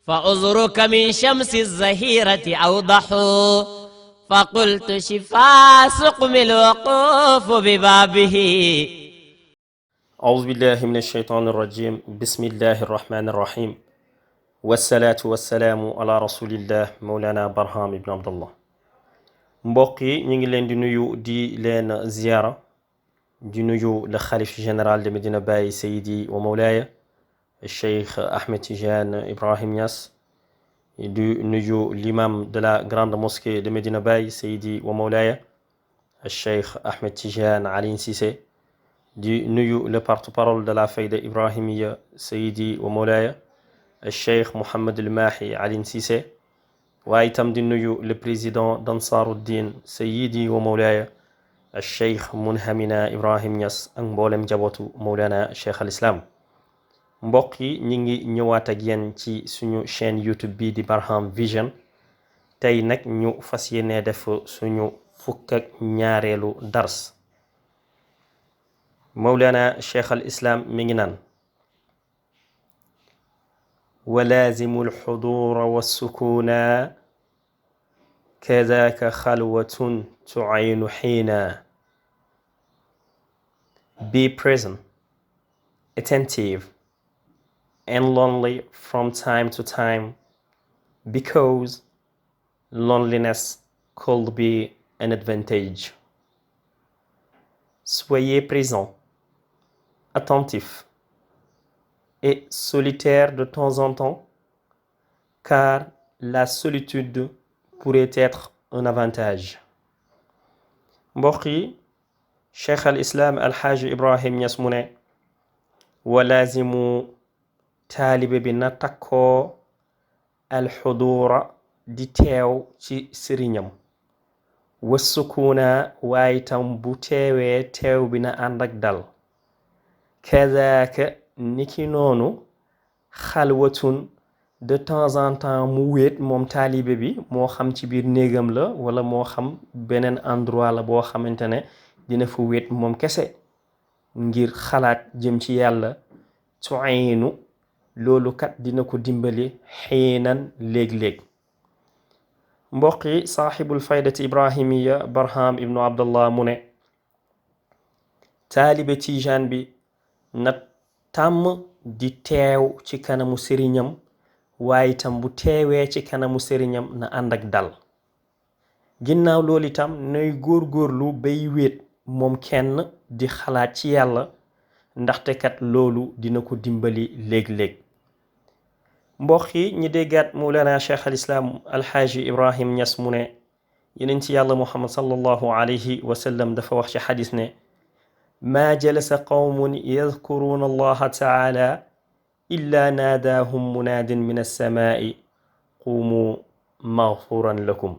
فعذرك من شمس الزهيرة أوضح فقلت شفاء سقم الوقوف ببابه. أعوذ بالله من الشيطان الرجيم. بسم الله الرحمن الرحيم، والصلاة والسلام على رسول الله Mawlana Barham ibn Abdallah. mbokk yi ñu ngi leen di nuyu di leen ziyaara di nuyu le xalif général de Medina Baye Seydi wa Mawlaaya Cheikh Ahmed Tidiane Ibrahim Niass, di nuyu l'imam de la grande mosquée de Medina Baye Seydi wa Mawlaaya Cheikh Ahmed Tidiane Ali Cissé, di nuyu le porte-parole de la fayda ibrahimiya Seydi wa Mawlaaya Cheikh Mohammed El Mahi Ali Cissé, waaye itam di nuyu le président d'Ansaruddin Seydi wa Mawlaaya Cheikh Munhamina Ibrahim Niass ak mboolem jabootu Mawlana Cheikh al Islam. mbokk yi ñi ngi ñëwaat ak yéen ci suñu chaîne YouTube bi di Barham Vision. tey nag ñu fas yéene def suñu fukk ak ñaareelu dars. Mawlana Cheikh al Islam mi ngi naan: walaazimu alxuduura wassukuna kadaka xalwatun tuaynu xiina. Be present, attentive, and lonely from time to time, because loneliness could be an advantage. Soyez présent, attentif et solitaire de temps en temps, car la solitude pourrait être un avantage. mbokk yi, Cheikh al Islam alxaaji Ibrahim Niass mu ne: walaazimu taalibe bi na takkoo alxuduura di teew ci sëriñam, wassukuuna waaye tam bu teewee teew bi na ànd ak dal, kazaaka niki noonu xalwatun de temps en temps mu wéet moom taalibe bi, moo xam ci biir néegam la wala moo xam beneen endroit la boo xamante ne dina fa wéet moom kese ngir xalaat jëm ci yàlla. tuaynu loolu kat dina ko dimbali xiinan léeg-léeg. mbokk yi, saaxibul faydati ibrahimiya Barham ibnu Abdallah mu ne taalibe tijaan bi na tàmm di teew ci kanamu sëriñam, waaye itam bu teewee ci kanamu sëriñam na ànd ak dal. ginnaaw loolu itam nay góorgóorlu bay wéet moom kenn di xalaat ci yàlla, ndaxte kat loolu dina ko dimbali léeg-léeg. mbokk yi, ñi déggaat Mawlana Cheikh al Islam alxaaji Ibrahim Niass mu ne yeneen ci yàlla Muhammad sallallahu alayhi wa sallam dafa wax ci xadis ne: maa jalasa qawmun yadkuruuna allaha taala illa naadaahum munaadin min alsamaai qumu maghfuran lakum.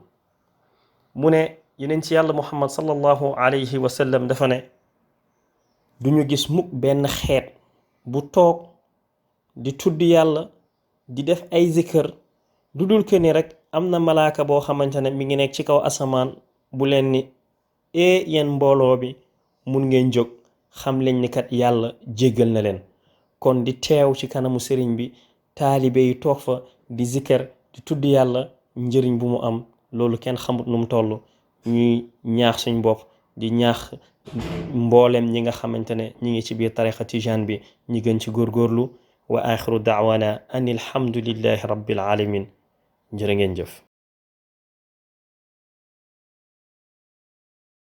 mu ne yeneen ci yàlla Muhammad sallallahu alayhi wa sallam dafa ne duñu gis mukk benn xeet bu toog di tudd yàlla di def ay zikër du dul ke ni rek am na malaaka boo xamante ne mi ngi nekk ci kaw asamaan bu leen ni yéen mbooloo bi mun ngeen jóg, xam leen ni kat yàlla jéggal na leen. kon di teew ci kanamu sëriñ bi, taalibe yi toog fa di zikër di tudd yàlla, njëriñ bu mu am loolu kenn xamut nu mu toll. ñuy ñaax suñ bopp di ñaax mboolem ñi nga xamante ne ñi ngi ci biir tariqa tijaan bi ñi gën ci góorgóorlu. wa axiru daawana an alhamdulillahi rabbil alamin. jërë ngeen jëf.